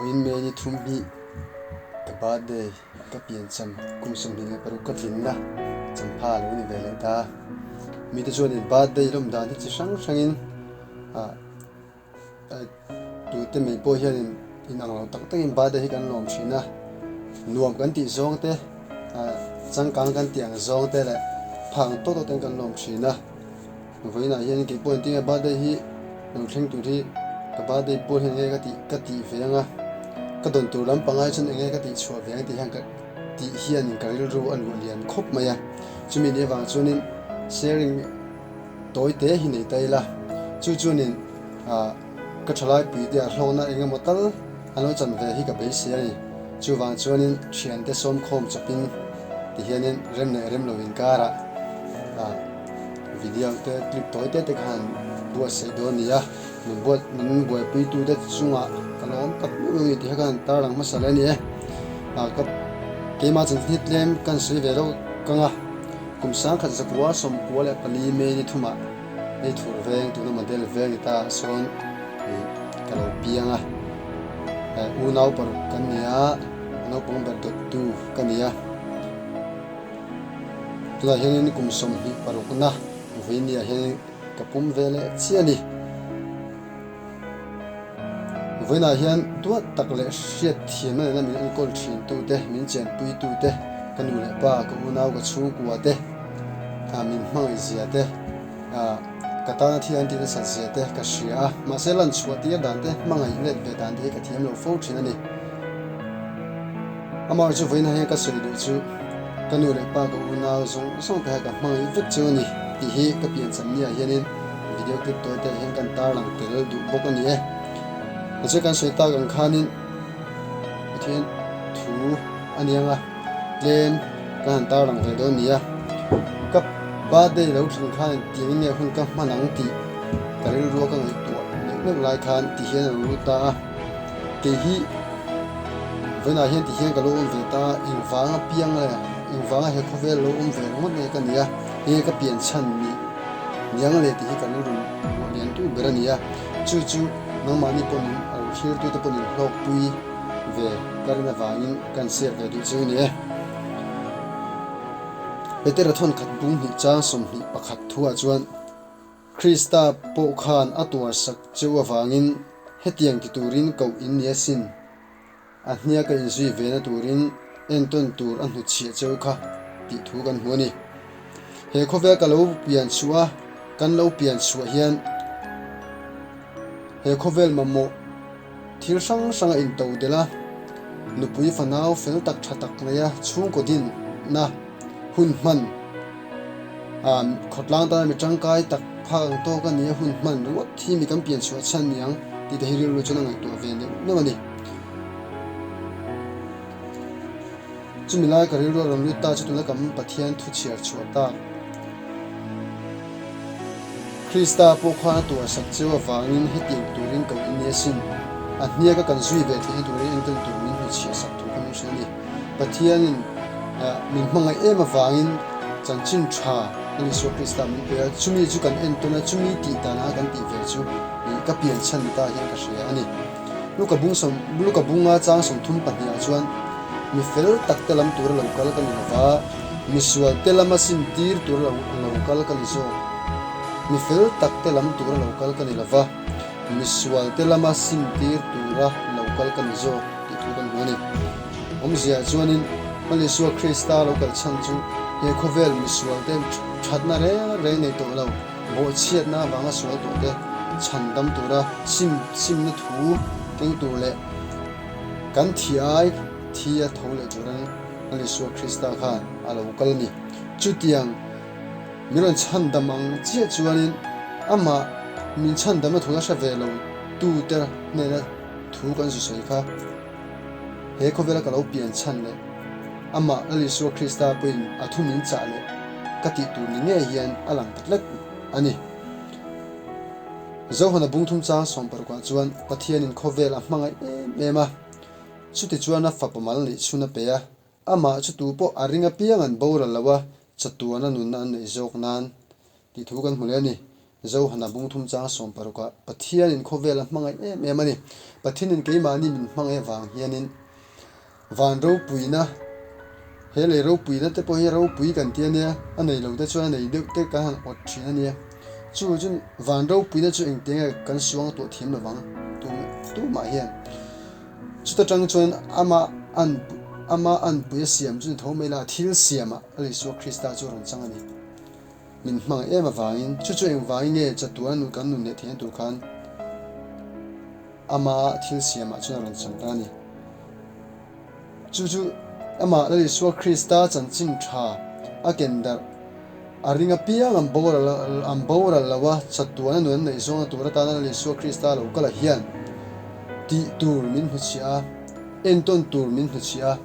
Vawiin May ni thum hi ka birthday ka piancham kum 26 ka tlinna champha a lo ni ve leh ta. Mite chuanin birthday lawm dan hi chi hrang hrangin ah Tute mai pawh hianin inang lo tak takin birthday hi kan lawm thin a, nuam kan tih zawng te, changkang kan tih ang zawng te leh phang tawk tawk ten kan lawm thin a. Vawiinah hian kei pawh engtin nge birthday hi lo thleng tur hi ka birthday pawh hian enge ka tih ka tih ve ang a, ka dawn tur lampang ai chuan enge ka tih chhuah ve ang tih hian ka tih hianin ka rilru a luah lian khawp mai a. Chumi ni avang chuanin sharing. Tawi te hi nei ta ila, chu chuanin ka thalai pui te ah hlawkna eng emaw tal an lo chan ve hi ka beisei a ni. Chuvang chuanin thiante sawmkhawm chawpin ti hianin rem leh rem lo inkarah video te clip tawi te te kha han buatsaih dawn a ni a, min buat min buaipui tu te chungah ka lawm tak meuh meuh a ni tih kha ka han tarlang hmasa leh a ni e. Ka keimah chanchin hi tlem ka han sawi ve deuh kang a. Kum 1994 May ni thumah hei thur veng tuna model veng ni ta ah sawn ih ka lo piang a, unau paruk kan ni a, a naupang ber dawttu ka ni a. Tunah hianin kum 26 na vawiin ah hianin ka pum ve leh chiah a ni. Vawiinah hian duat tak leh hriat thiamna nena min enkawl thin tute, min chenpui tute, ka nu leh pa, ka unau, ka chhungkua te, min hmangaih zia te, ka tana thil an tih nasat zia te ka hria a. Mahse lan chhuah tir dan te, hmangaih let ve dan te hi ka thiam lo fo thin a ni. Amaherawhchu chu vawiinah hian ka sawi duh chu ka nu leh pa, ka unau zawng zawng te kha ka hmangaih vek chu a ni tih hi ka piancham niah hianin Video clip tawi te hian kan tarlang tel duh bawk a ni e. Mahse kan sawi tak ang khanin Pathian thu a ni ang a, tlem kan han tarlang ve dawn a ni a. Ka birthday lo thleng khan engtiangin nge hun ka hman ang tih ka rilrua ka ngaihtuah neuh neuh lai khan ti hian a lo lut ta a. Kei hi vawiinah hian ti hian ka lo awm ve ta a, engvanga piang le, engvanga he khawvel lo awm ve ringawt nge ka ni a, enge ka pian chhan nih Niang leh tih hi ka rilru luah lian tu ber a ni a, chu chu nangmahni pawhin a lo thlirtute pawhin hlawkpui ve ka rin avangin kan share ve duh chu a ni e. Petera thawnkhat bung hnih chang 21 thuah chuan Krista pawh khan a tuarsak cheu avangin hetiang ti turin koh in ni asin. A hnia ka inzui ve na turin entawn tur a hnutchhiah cheu kha tih thu kan hmu a ni. He khawvel ka lo pian chhuah a, kan lo pian chhuah hian he khawvel mamawh thil hrang hrang a into delh a, nupui fanau fel tak tha tak neia chhungkaw dinna hun hman Khawtlang tana mi tangkai tak phak ang tawk a ni a, hun hman ringawt hi mi kan pian chhuah chhan ni ang tih te hi rilru chuan a ngaihtuah ve neuh neuh a ni. Chumi lai ka rilru a rawn lut ta chu tuna kan Pathian thu chhiar chhuah tak Krista pawh khan a tuarsak cheu avangin hetiang turin ko in ni asin, a hniaka kan zui ve theihna turin entawn tur min hnuchhiah sak thu kha min hrilh a ni. Pathianin min hmangaih em avangin chanchin tha Lal Isua Krista min pe a, chumi chu kan entawn a, chumi tih dana kan tih ve chu ka pian chhan ni ta hian ka hria a ni. Luka bung sawm Luka bunga chang 32 ah chuan mi fel tak te lam tura lo kal ka ni lova, mi sual te lama sim tir tura lo kal ka ni zawk. Mi fel tak te lam tura lo kal ka ni lova, mi sual te lama sim tir tura lo kal ka ni zawk tih thu kan hmu a ni. Awmzia chuanin Lal Isua Krista lo kal chhan chu he khawvel misual te thatna reng reng nei tawh lo, bawhchhiatna avanga sual tawh te chhan dam tura sim simna thu keng tur leh kan thi ai thi a tho leh turin Lal Isua Krista khan a lo kal a ni. Chutiang min rawn chhan dam ang chiah chuanin amah min chhan damna thu la hre ve lo tute hnena thu kan zu sawi kha He khawvela ka lo pian chhan leh amah Lal Isua Krista pawhin a thu min chah leh ka tih tur ni ngei hian a lang ta tlat a ni. Zohana bungthum chang sawmparukah chuan Pathianin khawvel a hmangaih em em a, chutichuan a fapa mal neih chhun a pe a, amah chu tu pawh a ring apiang an boral lo a, chatuana nunna an neih zawk nan tih thu kan hmu leh a ni. Johana bung thum chang sawmparukah Pathianin khawvel a hmangaih em em a ni. Pathianin keimahni min hmangaih avang hianin van ropuina, he lei ropuina te pawh hi ropui kan ti a nia, a nei lo te chuan a nei deuh te kan han awt thin a nia. Chu chu van ropuina chu engtiang nge kan suang tuah thiam lovang tumah hian. Chuta tang chuan ama an ama anpui a siam chu ni tho mai la, thil siamah a Isua Krista chu a rawn chang a ni. Min hmangaih em avangin chu chu engvangin nge chatuan a kan nun leh theihna tur khan ama thil siamah chuan a rawn chang ta a ni. Chu chu amah Lal Isua Krista chanchin tha a ken darh a ring apiang an boral an boral lo a, chatuan a nun an neih zawnna tur atana Lal Isua Krista lo kal ah hian tih tur min hnuchhiah a, entawn tur min hnuchhiah a,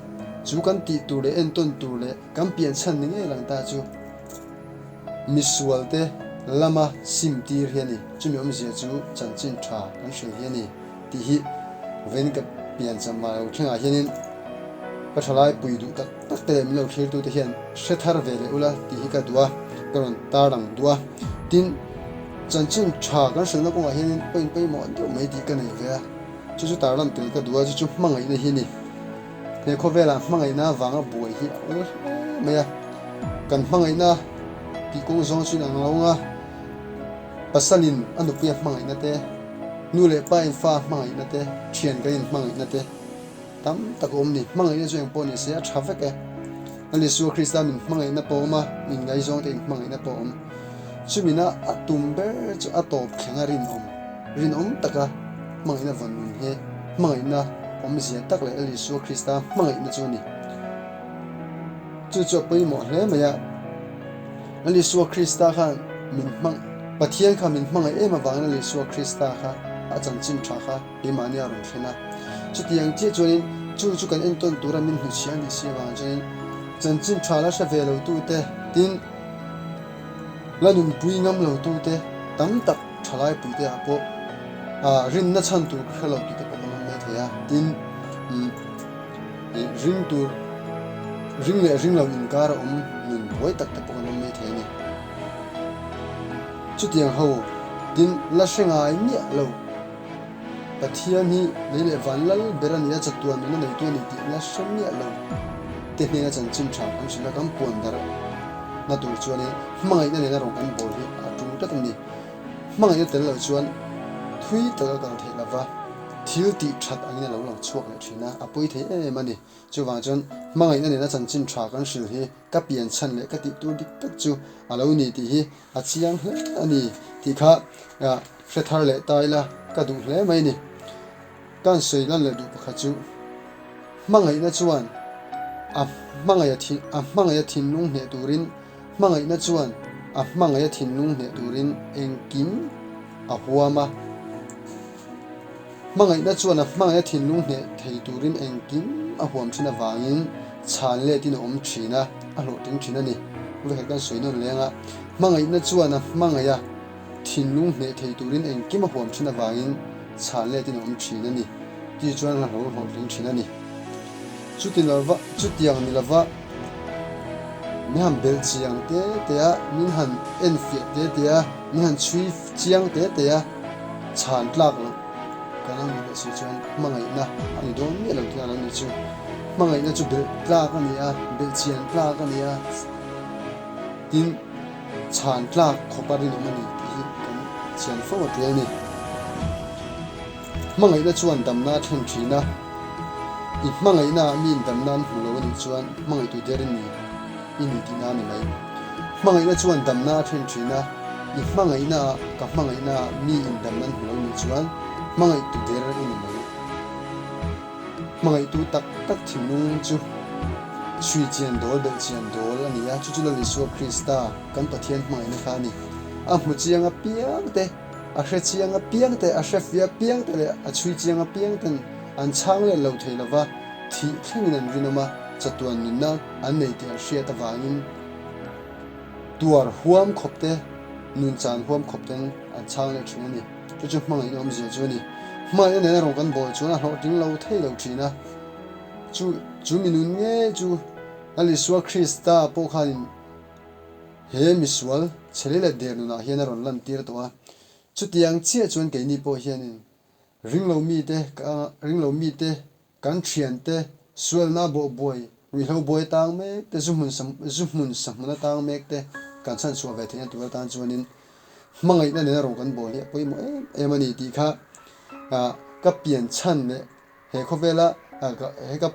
chu kan tih tur leh entawn tur leh kan pian chhan ni ngei lang ta chu misualte lama sim tir hi a ni. Chumi awmzia chu chanchin tha kan hrilh hi a ni. Tih hi vawiin ka pian cham ah lo thlengah hianin ka thalai pui duh tak tak te leh min lo thlirtute hian hre thar ve leh ula tih hi ka duh a, ka rawn tarlang duh a. Tin, chanchin tha kan hrilhna kawngah hianin point pawimawh deuh mai tih ka nei ve a, chu chu tarlan tel ka duh a, chu chu hmangaihna hi a ni. He khawvelah hmangaihna vanga buai hi a awl hle mai a, kan hmangaihna tih kawng zawng chu inang lo ang a. Pasalin a nupui a hmangaihna te, nu leh pa in fa a hmangaihna te, thian kan in hmangaihna te tam tak a awm ni. Hmangaihna chu engpawh ni se a tha vek e. Lal Isua Krista min hmangaihna pawh a awm a, min ngaizawng te in hmangaihna pawh a awm. Chumina a tum ber chu a tawp thleng a rinawm, rinawm taka hmangaihna vawn nun hi hmangaihna awmzia tak leh Lal Isua Krista hmangaihna chu a ni. Chu chu a pawimawh hle mai a. Lal Isua Krista khan min hmang, Pathian kha min hmangaih em avangin Lal Isua Krista kha a chanchin tha kha keimahni a rawn thlen a. Chutiang chiah chuanin chu chu kan entawn tura min hnuchhiah a nih si avang chuanin chanchin tha la hre ve lotute tin la nunpui ngam lotute tam tak thalaipuite ah pawh rinna chhan tur ka hre lo tih te pawh kan awm mai thei a. Tin, Ih ring tur, ring leh ring lo inkar a awm nun buai tak te pawh kan awm mai thei a ni. Chutiang ho tin la hre ngai miah lo. Pathian hi lei leh van lal ber a ni a, chatuan nuna neitu a ni tih la hre miah lo te hnena chanchin tha kan hrilh a, kan puan darh na tur chuanin hmangaihna nena rawn kan bawl hi a tul tlat a ni. Hmangaihna tel lo chuan thui tak a kal theih lova. Thil tih that angin a lo lang chhuak leh thin a, a pawi thei em em a ni. Chuvang chuan hmangaihna nena chanchin tha kan hrilh hi ka pian chhan leh ka tih tur dik tak chu a lo ni tih hi a chiang hle a ni tih kha hre thar leh ta ila ka duh hle mai a ni. Ka han sawi lan leh duh pakhat chu hmangaihna chuan a hmangaih a hmangaih a thinlung hneh turin Hmangaihna chuan a hmangaih a thinlung hneh turin engkim a huam a. Hmangaihna chuan a hmangaih a thinlung hneh thei turin engkim a huam thin avangin chhan letin a awm thin a, a hlawhtling thin a ni. Vekhat kan sawi nawn leng a, hmangaihna chuan a hmangaih a thinlung hneh thei turin engkim a huam thin avangin chhan letin a awm thin a ni tih chuan a hlo hlawhtling thin a ni. Chuti lova, chutiang ni lova min han belh chiang te te a, min han enfiah te te a, min han chhui chiang te te a, chhan tlak loh kan ang ni leh si chuan hmangaihna a ni dawn miah lo tih a lo ni chu. Hmangaihna chu belh tlak a ni a, belh chian tlak a ni a, tin chhan tlak khawpa rinawm a ni tih hi kan chian fo a tul a ni. Hmangaihna chuan damna a thlen thin a, i hmangaihna ah miin damna an hmu lo a nih chuan hmangaihtu der i ni i ni tihna a ni mai. Hmangaihna chuan damna a thlen thin a, i hmangaihna ah ka hmangaihna ah miin damna an hmu lo a nih chuan hmangaihtu der i ni mai. Hmangaihtu tak tak thinlung chu chhui chian dawl belh chian dawl a ni a, chu chu Lal Isua Krista kan Pathian hmangaihna kha a ni. A hmu chiang apiang te. A hre chiang apiang te, a hre fia apiang te leh a chhui chiang apiang ten an chhang let lo thei lova, thih thlengin an rinawm a, chatuan nunna an nei tih an hriat avangin tuar huam khawp te, nun chan huam khawp ten an chhang leh thin a ni. Chu chu hmangaihna awmzia chu a ni. Hmangaihna nena rawn kan bawl chuan a hlawhtling lo thei lo thin a. Chu chu mi nun ngei chu Lal Isua Krista pawh khanin. He misual chhe leh der nunah hian a rawn lantir tawh a. Chutiang chiah chuan keini pawh hianin ringlo mite ringlo mite kan thiante sualna bawhbuai ruihhlo buai tang mek te zu hmun zu hmun sahmun atang mek te kan chhanchhuah ve theihna tur atan chuanin hmangaihna nena rawn kan bawl hi a pawimawh em em a ni tih kha ka pian chhan leh He khawvela he ka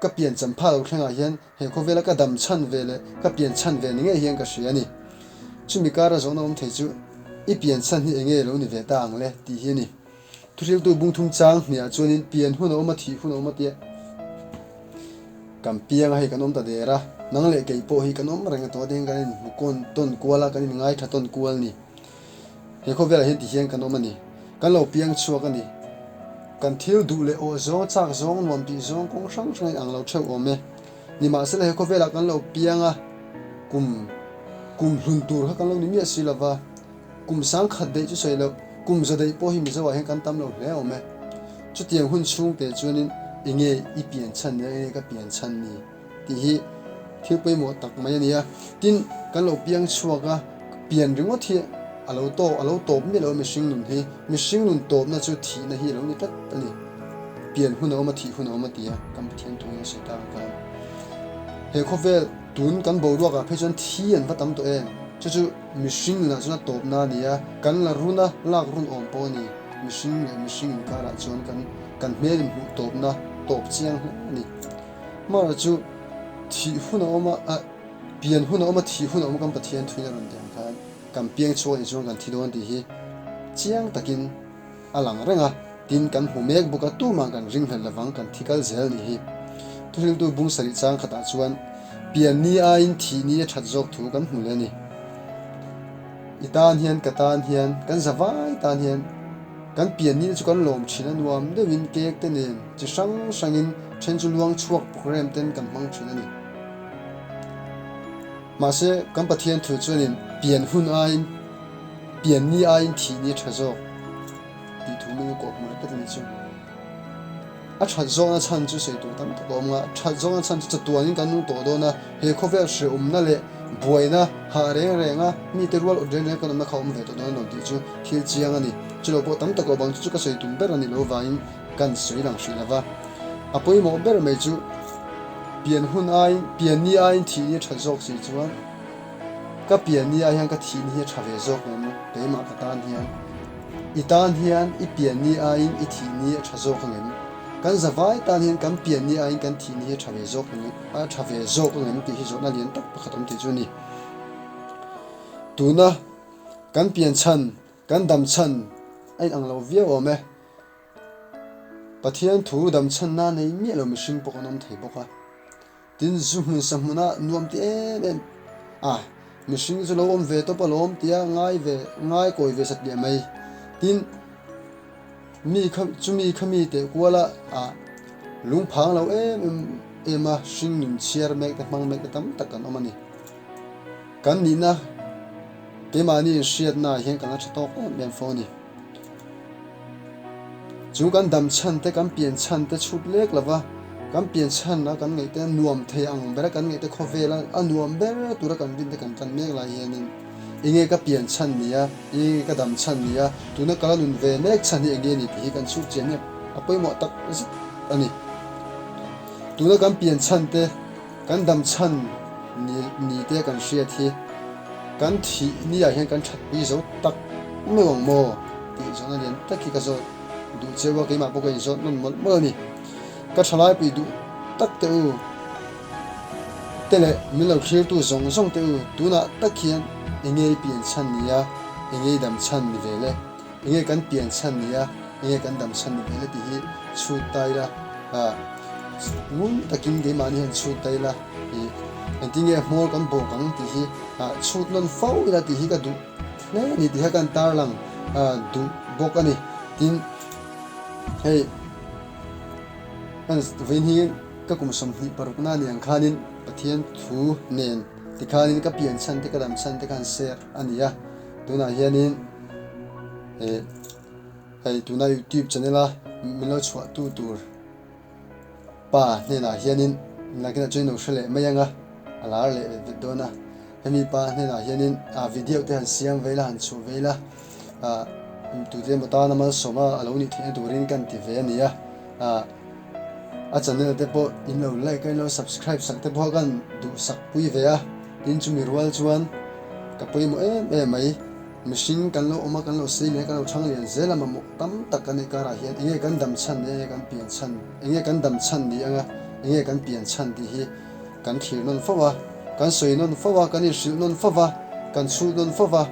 ka pian cham pha lo thlengah hian he khawvela ka dam chhan ve leh ka pian chhan ve ni ngei hian ka hria a ni. Chumi kara zawhna awm thei chu i pian chhan hi enge lo ni ve ta ang le tih hi a ni. Thuhriltu bungthum chang hniah chuanin pian hun a awm a thih hun a awm a tia kan pianga hei kan awm ta der a, nang leh kei pawh hi kan awm reng a tawh ding kan inhmu kawn tawn kual a kan inngaitha tawn kual ni. He khawvelah hian ti hian kan awm a ni. Kan lo piang chhuak a ni. Kan thil duh leh awh zawng, chak zawng, nuam tih zawng kawng hrang hrangin ang lo theuh awm e. Nimahsela he khawvelah kan lo piang a, kum kum hlun tur kha kan lo ni miah si lova, kum sangkhat daih chu sawi loh, kum za daih pawh hi Mizoah hian kan tam lo hle awm e. Chutiang hun chhungte chuanin enge i pian chhan ni a, enge ka pian chhan ni? Tih hi thil pawimawh tak mai a ni a. Tin, kan lo piang chhuak a, pian ringawt hi a lo tawk, a lo tawp miah lo a mihring nun hi. Mihring nun tawpna chu thihna hi a lo ni tlat a ni. Pian hun a awm a, thih hun a awm a ti a, kan Pathian thu in a sawi tak ang khan. He khawvel tun kan boruakah phei chuan thi an va tam tawh em? Chu chu mihring nunah chuan a tawpna a ni a, kan la run a, lak run awm pawh a ni. Mihring leh mihring inkarah chuan kan kan hmel inhmuh tawpna tawp chiang hle a ni. Hmara chu thih hun a awm a, pian hun a awm a, thih hun a awm a kan Pathian thuin a rawn ti ang khan kan piang chhuak anih chuan kan thi dawn tih hi chiang takin a lang reng a, tin kan hmu mek bawk a, tumah kan ringhlel lovang kan thi kal zel nih hi. Thuhriltu bung sarih chang khatah chuan pian ni aiin thih ni a that zawk thu kan hmu leh a ni. I tan hian ka tan hian kan zavai tan hian Kan pianni chu kan lawm thin a nuam deuhin cake te nen chi hrang hrangin then chu luang chhuak program ten kan hmang thin a ni. Mahse kan Pathian thu chuanin pian hun aiin pianni aiin thihni a tha zawk tih thu min kawh hmu leh tlat a ni chu. A that zawkna chhan chu sawi tur tam tak a awm a, that zawkna chhan chu chatuanin kan nung tawh dawn a, he khawvel hrehawmna leh buaina hah reng reng a, mite rual awt reng reng kan awmna kha a awm ve tawh dawn a lo tih chu thil chiang a ni. Chulo pawh tam tak a awm ang chu chu ka sawi tum ber a ni lo vangin kan sawi lang hrih lova. A pawimawh ber mai chu pian hun aiin, pian ni aiin thih ni a that zawk si chuan ka pian ni ah hian ka thih ni hi a tha ve zawk em keimah ka tan hian. I tan hian i pian ni aiin i thih ni a tha zawk ang em? Kan zavai tan hian kan pian ni aiin kan thih ni hi a tha ve zawk ang em? A tha ve zawk ang em tih hi zawhna lian tak pakhat awm thei chu a ni. Tuna kan pian chhan, kan dam chhan a inang lo viau awm e. Pathian thu dam chhanna nei miah lo mihring pawh kan awm thei bawk a. Tin, zu hmun sa hmuna nuam ti em em a, mihring chu lo awm ve tawp alawm tia ngai ve, ngai kawi ve satliah mai. Tin, mi kha, chumi kha mi teh kuala ah lungphang lo em em em a, hring nun chhiar mek te hmang mek te tam tak kan awm a ni. Kan nihna, keimahni inhriatna ah hian kan la tha tawk em em fo a ni. Chu kan dam chhan te, kan pian chhan te chhut lek lova, kan pian chhan a kan ngaih te nuam thei ang bera kan ngaih te khawvel a, a nuam ber tura kan rin te kan tan mek lai hianin enge ka pian chhan ni a, enge ka dam chhan ni a, tuna ka la nun ve mek chhan hi enge ni tih hi kan chhut chian hi a pawimawh tak zet a ni. Tuna kan pian chhan te, kan dam chhan ni ni te kan hriat hi kan thih ni ah hian kan thatpui zo tak meuh ang maw tih zawhna lian tak hi ka zawt duh cheu a, keimah pawh ka inzawt nawn mawlh mawlh a ni. Ka thalaipui duh tak teh u te leh min lo thlirtu zawng zawng teh u tunah tak hian enge i pian chhan ni a, enge i dam chhan ni ve le? Enge kan pian chhan ni a, enge kan dam chhan ni ve le tih hi chhut ta ila, ngun takin keimahni hian chhut ta ila ih engtin nge hmawr kan bawk ang tih hi chhut nawn fo ila tih hi ka duh hle a ni tih kha kan tarlang duh bawk a ni. Tin, hei vawiin hi ka kum 26 na a ni ang khanin Pathian thu nen tikhanin ka pian chhan te ka dam chhan te khan share a ni a, tunah hianin eh hei tuna youtube channel a min lo chhuah tu tur pa hnenah hianin nakinah chuan in lo hre leh mai ang a, a lar leh vet vet dawn a. Hemi pa hnenah hianin video te han siam ve ila, han chhuah ve ila, tute emaw tana malsawma a lo nih theihna turin kan ti ve a ni a. A channel te pawh in lo like a, in lo subscribe sak te pawh kan duhsak pui ve a. Tin chumi rual chuan ka pawimawh em em mai. Mihring kan lo awm a, kan lo sei leh kan lo chhang lian zel a, mamawh tam tak kan neih karah hian enge kan dam chhan ni enge kan pian chhan, enge kan dam chhan ni anga enge kan pian chhan tih hi kan thlir nawn fo a, kan sawi nawn fo a, kan inhrilh nawn fo va, kan chhut nawn fo va,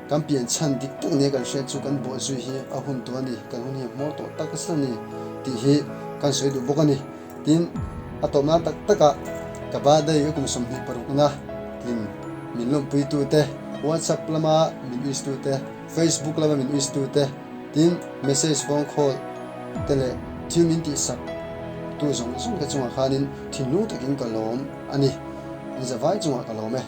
kan pian chhan dik tak nia kan hriat chu kan bawhzui hi a hun tawh a ni, kan hun hi a hmawr tawh tak zet a ni tih hi kan sawi duh bawk a ni. Tin, a tawp nan tak takah ka birthday ka kum 26 na tlin min lawmpuitute, WhatsApp lama min wish tute, Facebook lama min wish tute, tin message phone call te leh thil min tihsak tu zawng zawng te chungah khanin thinlung takin ka lawm a ni. In zavai chungah ka lawm e.